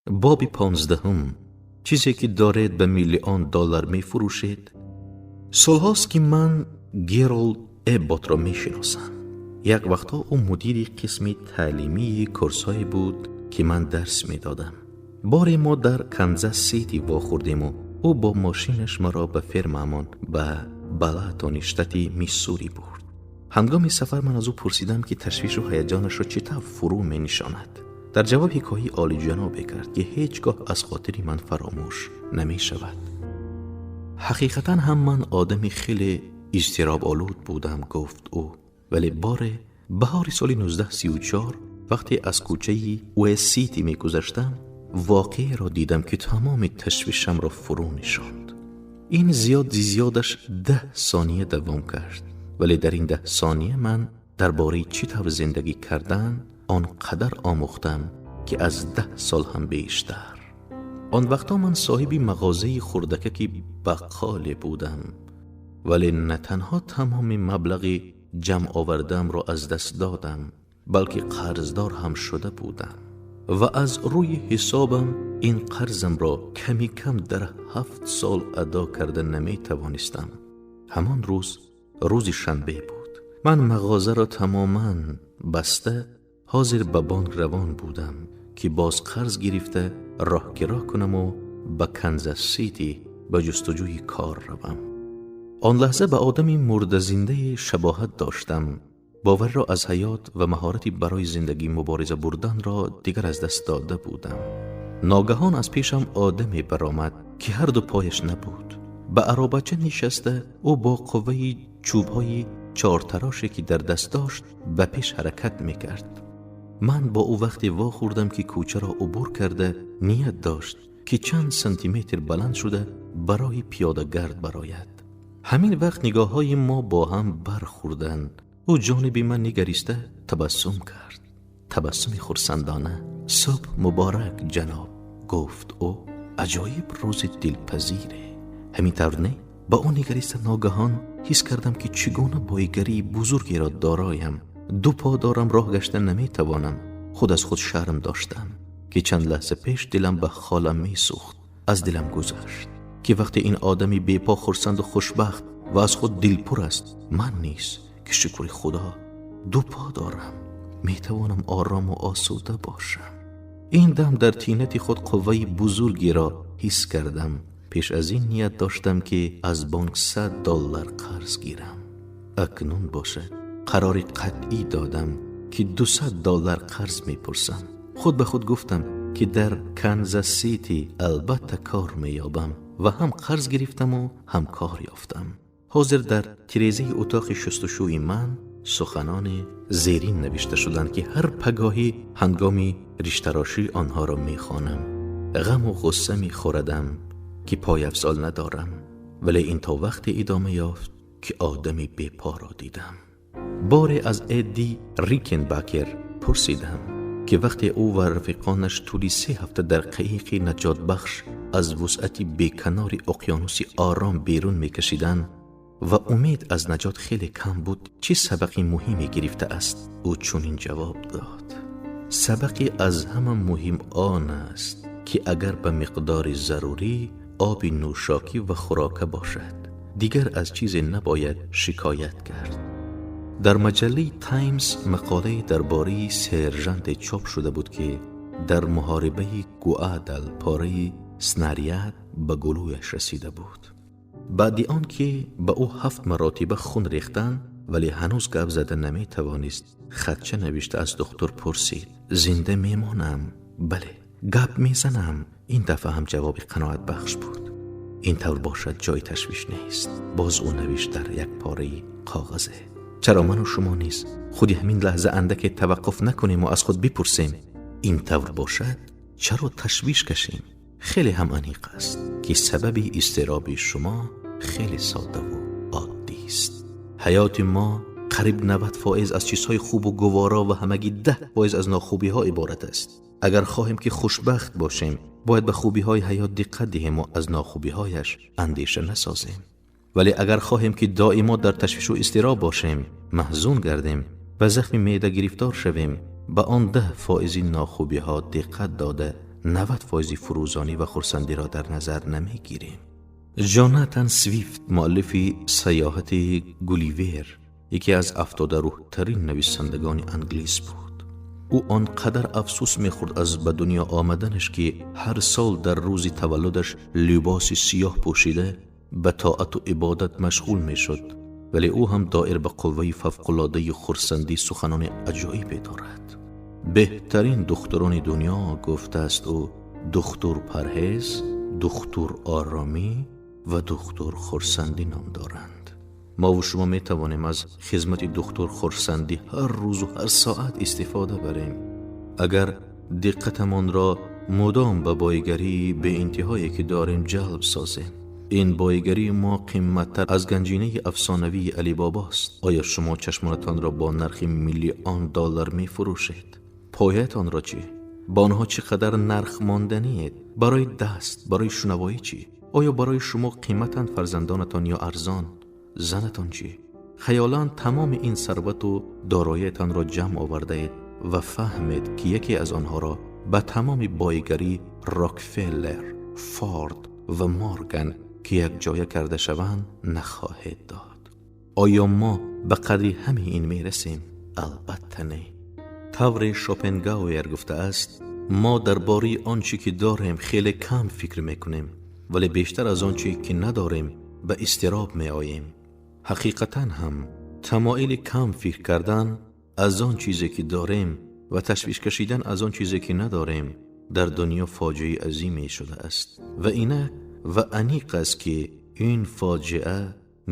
Боби 15. Чизе ки доред, ба миллион доллар мефурӯшед. Солҳост, ки ман Геролд Эбботро мешиносам. Як вақтҳо ӯ мудири қисми таълимии курсҳое буд, ки ман дарс медодам. Боре мо дар Канзас Сити вохӯрдему ӯ бо мошинаш маро ба фермаамон ба Балатони штати Миссури бурд. Ҳангоми сафар ман аз ӯ пурсидам, ки ташвишу ҳаяҷонашро чӣ тавр фурӯ менишонад. Дар ҷавоб ҳикояи олиҷанобе кард, ки ҳеҷ гоҳ аз хотири ман фаромӯш намешавад. Ҳақиқатан ҳам ман одами хеле изтироболуд будам, гуфт ӯ, вале боре баҳори соли 1934, вақте аз кӯчаи Уэст-Сити мегузаштам, воқеаро дидам, ки тамоми ташвишамро фурӯ нишонд. Ин зиёди зиёдаш 10 сония давом кард, вале дар ин 10 сония ман дар бораи чӣ тавр зиндагӣ кардан он қадар омӯхтам, ки аз 10 сол ҳам бештар. Он вақтҳо ман соҳиби мағозаи хурдакаки баққоле будам, вале на танҳо тамоми маблағи ҷамъ овардаамро аз даст додам, балки қарздор ҳам шуда будам ва аз рӯи ҳисобам ин қарзамро ками кам дар 7 сол адо карда наметавонистам. Ҳамон рӯз рӯзи шанбе буд. Ман мағозаро тамоман баста, ҳозир ба бонк равон будам, ки боз қарз гирифта роҳкиро кунаму ба Канзас Сити ба ҷустуҷӯи кор равам. Он лаҳза ба одами мурдазиндае шабоҳат доштам. Боварро аз ҳаёт ва маҳорати барои зиндагӣ мубориза бурданро дигар аз даст дода будам. Ногаҳон аз пешам одаме баромад, ки ҳарду пояш набуд. Ба аробача нишаста, ӯ бо қувваи чӯбҳои чортароше, ки дар даст дошт, ба пеш ҳаракат мекард. Ман бо ӯ вақте вохӯрдам, ки кӯчаро убур карда, ният дошт, ки чанд сантиметр баланд шуда барои пиёдагард барояд. Ҳамин вақт нигоҳҳои мо бо ҳам бархӯрданд. Ӯ ҷониби ман нигариста табассум кард, табассуми хурсандона. «Субҳ муборак, ҷаноб», гуфт ӯ. «Аҷоиб рӯзи дилпазире, ҳамин тавр не?» Ба ӯ нигариста, ногаҳон ҳис кардам, ки чӣ гуна боигарии бузургеро дороям. Ду по дорам, роҳ гашта наметавонам. Худ аз худ шарм доштам, ки чанд лаҳза пеш дилам ба холам месӯхт. Аз дилам гузашт, ки вақте ин одами бепо хурсанду хушбахт ва аз худ дилпур аст, ман низ, ки шукри Худо ду по дорам, метавонам орому осуда бошам. Ин дам дар тинати худ қувваи бузургеро ҳис кардам. Пеш аз ин ният доштам, ки аз бонк 100 доллар қарз гирам. Акнун бошад, қарори қатъӣ додам, ки 200 доллар қарз мепурсам. Худ ба худ гуфтам, ки дар Канзас Сити албатта кор меёбам, ва ҳам қарз гирифтаму ҳам кор ёфтам. Ҳозир дар тирезаи утоқи шустушӯи ман суханони зерин навишта шуданд, ки ҳар пагоҳӣ ҳангоми риштарошӣ онҳоро мехонам. «Ғаму ғусса мехӯрадам, ки пойафзол надорам, вале ин то вақте идома ёфт, ки одами бепоро дидам». Боре аз Эдди Рикенбакер пурсидам, ки вақте ӯ ва рафиқонаш тӯли 3 ҳафта дар қаиқи наҷотбахш аз вусъати беканори уқёнуси Ором берун мекашиданд ва умед аз наҷот хеле кам буд, чӣ сабақи муҳиме гирифтааст. Ӯ чунин ҷавоб дод: «Сабақи аз ҳама муҳим он аст, ки агар ба миқдори зарурӣ оби нӯшокӣ ва хӯрока бошад, дигар аз чизе набояд шикоят кард». Дар маҷаллаи Таймс мақолае дар бораи сержанте чоп шуда буд, ки дар муҳорибаи Гуадал пораи снаряд ба гулӯяш расида буд. Баъди он ки ба ӯ ҳафт маротиба хун рехтанд, вале ҳанӯз гап зада наметавонист, хатча навишта аз духтур пурсид: «Зинда мемонам? Бале, гап мезанам?» Ин дафъа ҳам ҷавоби қаноатбахш буд. «Ин тавр бошад, ҷои ташвиш нест», боз ӯ навишт дар як пораи коғазе. Чаро ману шумо низ худи ҳамин лаҳза андаке таваққуф накунему аз худ бипурсем: ин тавр бошад, чаро ташвиш кашем? Хеле ҳам аниқ аст, ки сабаби изтироби шумо хеле соддаву оддист. Ҳаёти мо қариб 90% аз чизҳои хубу гуворо ва ҳамагӣ 10% аз нохубиҳо иборат аст. Агар хоҳем, ки хушбахт бошем, бояд ба хубиҳои ҳаёт диққат диҳему аз нохубиҳояш андеша насозем. Вале агар хоҳем, ки доимо дар ташвишу изтироб бошем, маҳзун гардем ва захми меъда гирифтор шавем, ба он 10 фоизи нохубиҳо диққат дода 90% фурӯзонӣ ва хурсандиро дар назар намегирем. Ҷонатан Свифт, муаллифи Сайёҳати Гулливер, яке аз афтодарӯҳтарин нависандагони англис буд. Ӯ он қадар афсӯс мехӯрд аз ба дунё омаданаш, ки ҳар сол дар рӯзи таваллудаш либоси сиёҳ пӯшида ба тоату ибодат машғул мешуд. Вале ӯ ҳам доир ба қувваи фавқулодаи хурсандӣ суханони аҷоибе дорад. Беҳтарин духтурони дунё, гуфтааст ӯ, духтур парҳез, духтур оромӣ ва духтур хурсандӣ ном доранд. Мо ва шумо метавонем аз хизмати духтур хурсандӣ ҳар рӯзу ҳар соат истифода барем, агар диққатамонро мудом ба бойгарии беинтиҳое ки дорем ҷалб созем. Ин бойгарии мо қиматтар аз ганҷинаи афсонавии Алибобост. Оё шумо чашмонатонро бо нархи миллион доллар мефурӯшед? Поятонро чӣ? Ба онҳо чӣ қадар нарх монданиед? Барои даст, барои шунавоӣ чӣ? Оё барои шумо қиматанд фарзандонатон ё арзон? Занатон чӣ? Хаёлан тамоми ин сарвату дороиятонро ҷамъ овардаед ва фаҳмед, ки яке аз онҳоро ба тамоми бойгарии Рокфеллер, Форд ва Морган, ки якҷоя карда шаванд, нахоҳед дод. Оё мо ба қадри ҳамаи ин мерасем? Албатта не. Тавре Шопенгауэр гуфтааст, мо дар бораи он чӣ ки дорем хеле кам фикр мекунем, вале бештар аз он чӣ ки надорем ба изтироб меоем. Ҳақиқатан ҳам тамоили кам фикр кардан аз он чизе ки дорем ва ташвиш кашидан аз он чизе ки надорем дар дунё фоҷиаи азиме шудааст. Ва инак ва аниқ аст, ки ин фоҷиа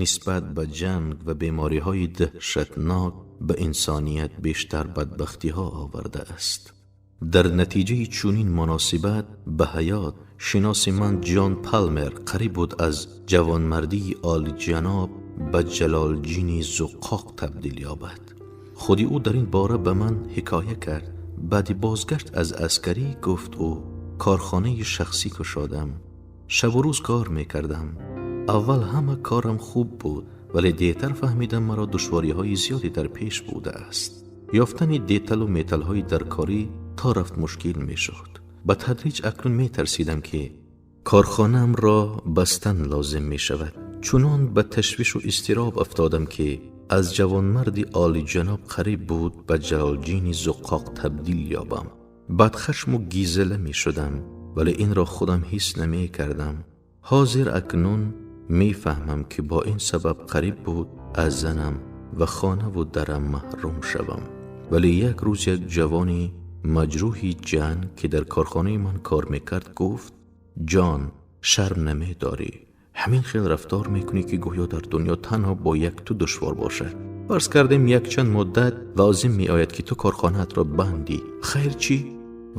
нисбат ба ҷанг ва бемориҳои даҳшатнок ба инсоният бештар бадбахтиҳо овардааст. Дар натиҷаи чунин муносибат ба ҳаёт, шиноси ман Ҷон Палмер қариб буд аз ҷавонмардии олиҷаноб ба ҷалолҷини зуқоқ табдил ёбад. Худи ӯ дар ин бора ба ман ҳикоя кард. Баъди бозгашт аз аскарӣ, гуфт ӯ, корхонаи шахсӣ кушодам. Шабу рӯз кор мекардам. Аввал ҳама корам хуб буд, вале дертар фаҳмидам, маро душвориҳои зиёде дар пеш будааст. Ёфтани деталу металҳои даркорӣ то рафт мушкил мешуд. Ба тадриҷ акнун метарсидам, ки корхонаамро бастан лозим мешавад. Чунон ба ташвишу изтироб афтодам, ки аз ҷавонмарди олиҷаноб қариб буд ба ҷалолҷини зуқоқ табдил ёбам. Бадхашму гизела мешудам, вале инро худам ҳис намекардам. Ҳозир акнун мефаҳмам, ки бо ин сабаб қариб буд аз занам ва хонаву дарам маҳрум шавам. Вале як рӯз як ҷавони маҷрӯҳи ҷанг, ки дар корхонаи ман кор мекард, гуфт: «Ҷон, шарм намедорӣ? Ҳамин хел рафтор мекунӣ, ки гӯё дар дунё танҳо бо як ту душвор бошад. Фарз кардем, якчанд муддат лозим меояд, ки ту корхонаатро бандӣ. Хайр, чӣ?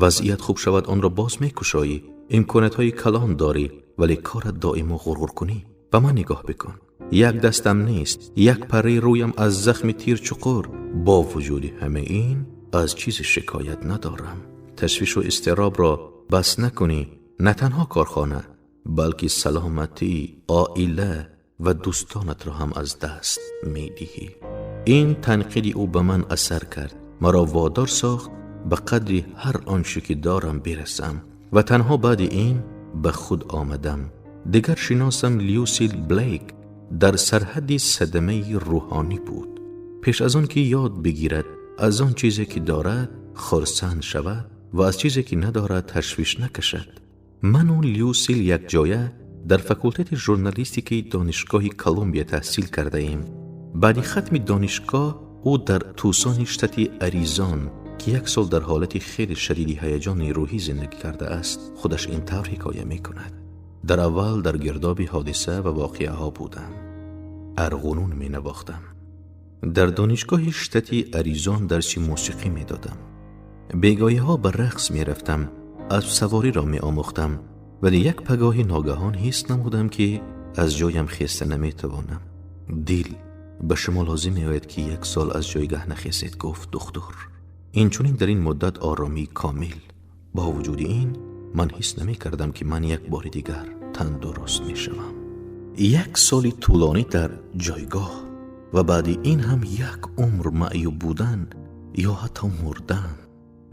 Вазъият хуб шавад, онро боз мекушоӣ. Имкониятҳои калон дорӣ, вале корат доимо ғурғуркунӣ. Ба ман нигоҳ бикун. Як дастам нест, як парраи рӯям аз захми тир чуқур. Бо вуҷуди ҳама ин аз чизе шикоят надорам. Ташвишу изтиробро бас накунӣ, на танҳо корхона, балки саломатӣ, оила ва дӯстонатро ҳам аз даст медиҳӣ». Ин танқиди ӯ ба ман асар кард, маро водор сохт ба қадри ҳар он чӣ ки дорам бирасам ва танҳо баъди ин ба худ омадам. Дигар шиносам Люсил Блейк дар сарҳадди садамаи рӯҳонӣ буд. Пеш аз он ки ёд бигирад аз он чизе ки дорад хурсанд шавад ва аз чизе ки надорад ташвиш накашад. Ману Люсил якҷоя дар факултети журналистикаи Донишгоҳи Колумбия таҳсил кардаем. Баъди хатми донишгоҳ ӯ дар Тусони штати Аризон, ки як сол дар ҳолати хеле шадиди ҳаяҷони рӯҳӣ зиндагӣ кардааст, худаш ин тавр ҳикоя мекунад: «Дар аввал дар гирдоби ҳодиса ва воқеаҳо будам, арғунун менавохтам. Дар донишгоҳи штати Аризон дарси мусиқӣ медодам. Бегоҳиҳо ба рақс мерафтам, аспсавориро меомӯхтам. Вале як пагоҳи ногаҳон ҳис намудам, ки аз ҷоям хеста наметавонам. Дил ба шумо лозим меояд, ки як сол аз ҷойгаҳ нахезед, гуфт духтур. Инчунин дар ин муддат оромии комил. Бо вуҷуди ин ман ҳис намекардам, ки ман як бори дигар тандуруст мешавам. Як соли тӯлонӣ дар ҷойгоҳ ва баъди ин ҳам як умр маъюб будан ё ҳатто мурдан.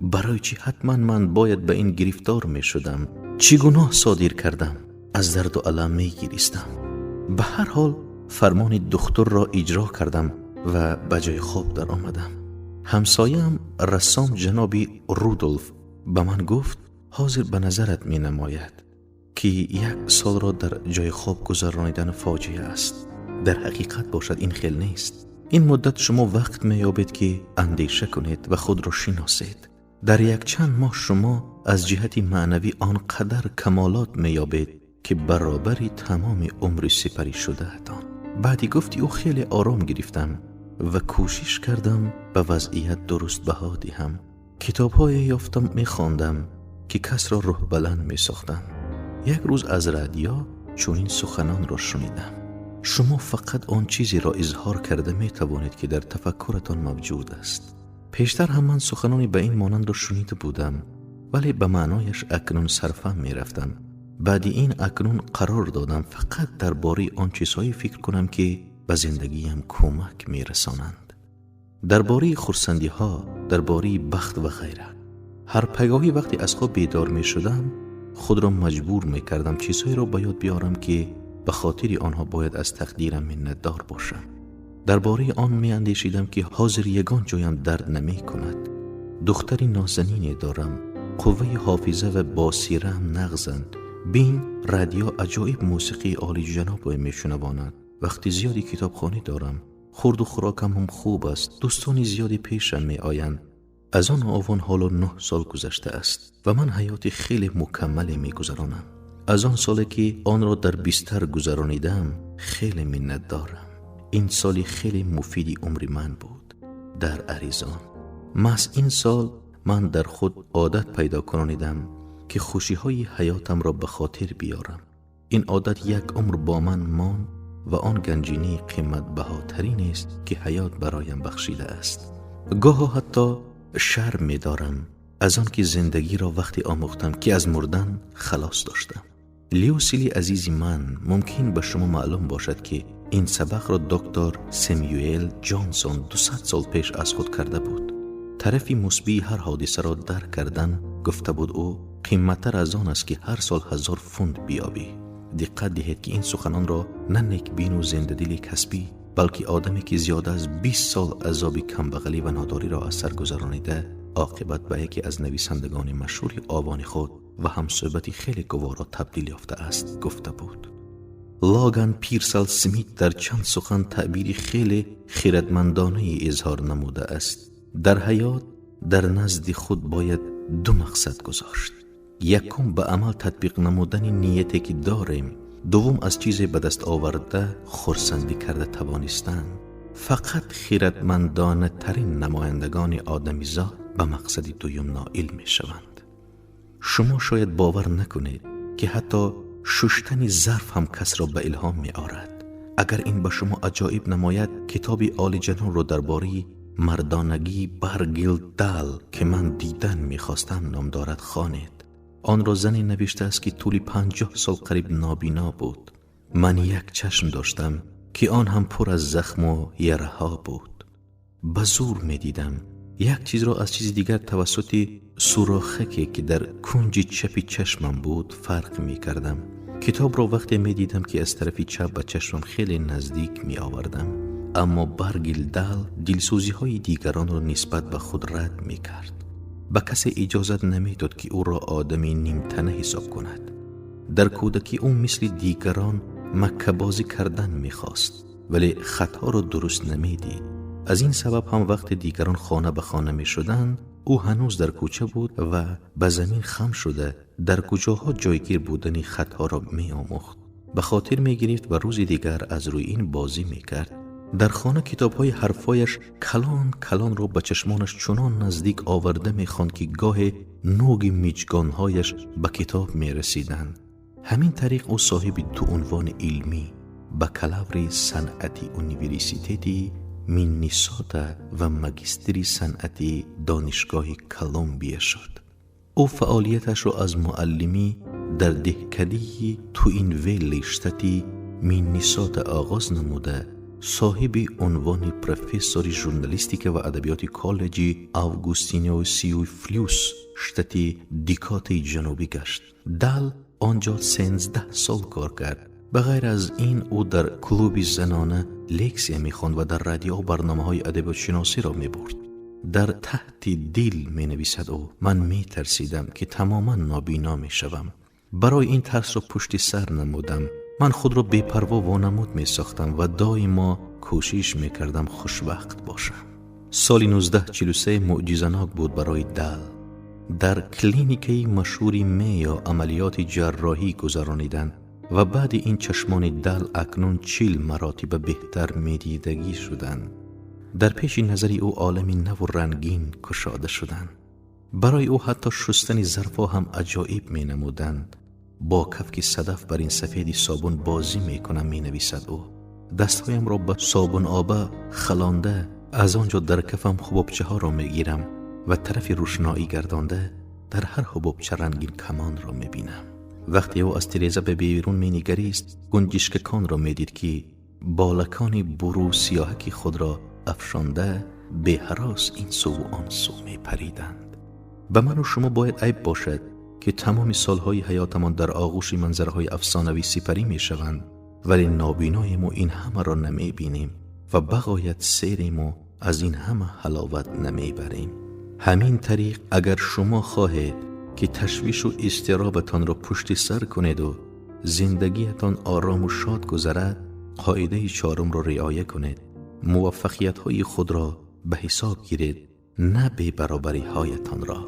Барои чӣ ҳатман ман бояд ба ин гирифтор мешудам? Чӣ гуноҳ содир кардам? Аз дарду алам мегиристам. Ба ҳар ҳол фармони духтурро иҷро кардам ва ба ҷои хоб даромадам. Ҳамсояам рассом ҷаноби Рудолф ба ман гуфт: ҳозир ба назарат менамояд, ки як солро дар ҷои хоб гузаронидан фоҷиа аст. Дар ҳақиқат бошад ин хел нест. Ин муддат шумо вақт меёбед, ки андеша кунед ва худро шиносед. Дар якчанд моҳ шумо аз ҷиҳати маънавӣ он қадар камолот меёбед, ки баробари тамоми умри сипарӣ шудаатон. Баъди гуфти ӯ хеле ором гирифтам ва кӯшиш кардам ба вазъият дуруст баҳо диҳам. Китобҳое ёфтам, мехондам, ки касро рӯҳбаланд месохтанд. Як рӯз аз радио чунин суханонро шунидам: шумо фақат он чизеро изҳор карда метавонед, ки дар тафаккуратон мавҷуд аст. Пештар ҳам ман суханони ба ин монандро шунида будам, вале ба маънояш акнун сарфаҳм мерафтам. Баъди ин акнун қарор додам фақат дар бораи он чизҳое фикр кунам, ки ба зиндагиям кӯмак мерасонанд, дар бораи хурсандиҳо, дар бораи бахт ва ғайра. Ҳар пагоҳӣ вақте аз хоб бедор мешудам, худро маҷбур мекардам чизҳоеро ба ёд биёрам, ки ба хотири онҳо бояд аз тақдирам миннатдор бошам. Дар бораи он меандешидам, ки ҳозир ягон ҷоям дард намекунад. Духтари нозанине дорам, қувваи ҳофиза ва босираам нағзанд. Бин, радио аҷоиб мусиқии олиҷанобе мешунавонад. Вақти зиёди китобхонӣ дорам, хурду хӯрокам ҳам хуб аст, дӯстони зиёде пешам меоянд. Аз он овон ҳоло 9 сол гузашта аст ва ман ҳаёти хеле мукаммале мегузаронам. Аз он соле, ки онро дар бистар гузаронидам, хеле миннатдорам. Ин соли хеле муфиди умри ман буд дар Аризон. Маҳз ин сол ман дар худ одат пайдо кунонидам, ки хушиҳои ҳаётамро ба хотир биёрам. Ин одат як умр бо ман монд ва он ганҷинаи қиматбаҳотаринест, ки ҳаёт бароям бахшидааст. Гоҳо ҳатто шарм медорам аз он ки зиндагиро вақте омӯхтам, ки аз мурдан халос доштам. Люсили азизи ман, мумкин ба шумо маълум бошад, ки ин сабақро доктор Сэмюэл Ҷонсон 200 сол пеш аз худ карда буд. Тарафи мусбии ҳар ҳодисаро дарк кардан, гуфта буд ӯ, қиматтар аз он аст, ки ҳар сол 1000 фунт биёбӣ. Диққат диҳед, ки ин суханонро на некбину зиндадили касбӣ, балки одаме, ки зиёда аз 20 сол азоби камбағалӣ ва нодориро аз сар гузаронида, оқибат ба яке аз нависандагони машҳури овони худ ва ҳамсӯҳбати хеле гуворо табдил ёфтааст, гуфта буд. Логан Пирсал Смит дар чанд сухан таъбири хеле хиратмандонае изҳор намудааст. Дар ҳаёт дар назди худ бояд ду мақсад гузошт. Якум, ба амал татбиқ намудани нияте, ки дорем. Дуввум, аз чизе ба даст оварда хурсандӣ карда тавонистан. Фақат хиратмандонатарин намояндагони одамизод ба мақсади дуюм ноил мешаванд. Шумо шояд бовар накунед, ки ҳатто шуштани зарф ҳам касро ба илҳом меорад. Агар ин ба шумо аҷоиб намояд, китоби олиҷанобро дар бораи мардонагии Баргил Дал, ки ман дидан мехостам ном дорад, хонед. Онро зане навиштааст, ки тӯли 50 сол қариб нобино буд. Ман як чашм доштам, ки он ҳам пур аз захму яраҳо буд. Ба зур медидам. Як чизро аз чизи дигар тавассути сурохаке, ки дар кунҷи чапи чашмам буд, фарқ мекардам. Китобро вақте медидам, ки аз тарафи чап ба чашмам хеле наздик меовардам. Аммо Баргил Дал дилсӯзиҳои дигаронро нисбат ба худ рад мекард. Ба касе иҷозат намедод, ки ӯро одами нимтана ҳисоб кунад. Дар кӯдакӣ ӯ мисли дигарон маккабозӣ кардан мехост, вале хатҳоро дуруст намедид. Аз ин сабаб ҳам вақте дигарон хона ба хона мешуданд, ӯ ҳанӯз дар кӯча буд ва ба замин хам шуда дар куҷоҳо ҷойгир будани хатҳоро меомӯхт, ба хотир мегирифт ва рӯзи дигар аз рӯи ин бозӣ мекард. Дар хона китобҳои ҳарфҳояш калон калонро ба чашмонаш чунон наздик оварда мехонд, ки гоҳе нӯги миҷгонҳояш ба китоб мерасиданд. Ҳамин тариқ ӯ соҳиби ду унвони илмӣ, бакалаври санъати университети Миннесота ва магистри санъати Донишгоҳи Колумбия шуд. Ӯ фаъолияташро аз муаллимӣ дар деҳкадии Туинвелли штати Миннесота оғоз намуда, Соҳиби унвони профессори журналистика ва адабиёти коллеҷи Августино Сиу Флюс, штати Дакотаи Ҷанубӣ гашт. Дал он ҷо 13 сол кор кард. Ба ғайр аз ин, ӯ дар клуби занона лексия мехонд ва дар радио барномаҳои адабиётшиносиро мебурд. Дар таҳти дил менависад ӯ: «Ман метарсидам, ки тамоман нобино мешавам. Барои ин тарсро пушти сар намудам, ман худро бепарво вонамуд месохтам ва доимо кӯшиш мекардам хушвақт бошам». Соли 1943 мӯъҷизанок буд барои Дал. Дар клиникаи машҳури Мео амалиёти ҷарроҳӣ гузарониданд ва баъди ин чашмони Дал акнун 40 маротиба беҳтар медидагӣ шуданд. Дар пеши назари ӯ олами наву рангин кушода шуданд. Барои ӯ ҳатто шустани зарфҳо ҳам аҷоиб менамуданд. «Бо кафки садаф бар ин сафеди собун бозӣ мекунам», менависад ӯ. «Дастҳоямро ба собуноба халонда, аз он ҷо дар кафам ҳубобчаҳоро мегирам ва тарафи рӯшноӣ гардонда, дар ҳар ҳубобча рангин камонро мебинам». Вақте ӯ аз тиреза ба берун менигарист, гунҷишкаконро медид, ки болакони буру сиёҳаки худро афшонда, беҳарос ин суву он сӯ мепариданд. Ба ману шумо бояд айб бошад, ки тамоми солҳои ҳаётамон дар оғӯши манзараҳои афсонавӣ сипарӣ мешаванд, вале нобиноему ин ҳамаро намебинем ва бағоят серему аз ин ҳама ҳаловат намебарем. Ҳамин тариқ, агар шумо хоҳед, ки ташвишу изтиробатонро пушти сар кунеду зиндагиятон орому шод гузарад, қоидаи чорумро риоя кунед: муваффақиятҳои худро ба ҳисоб гиред, на бебаробариҳоятонро.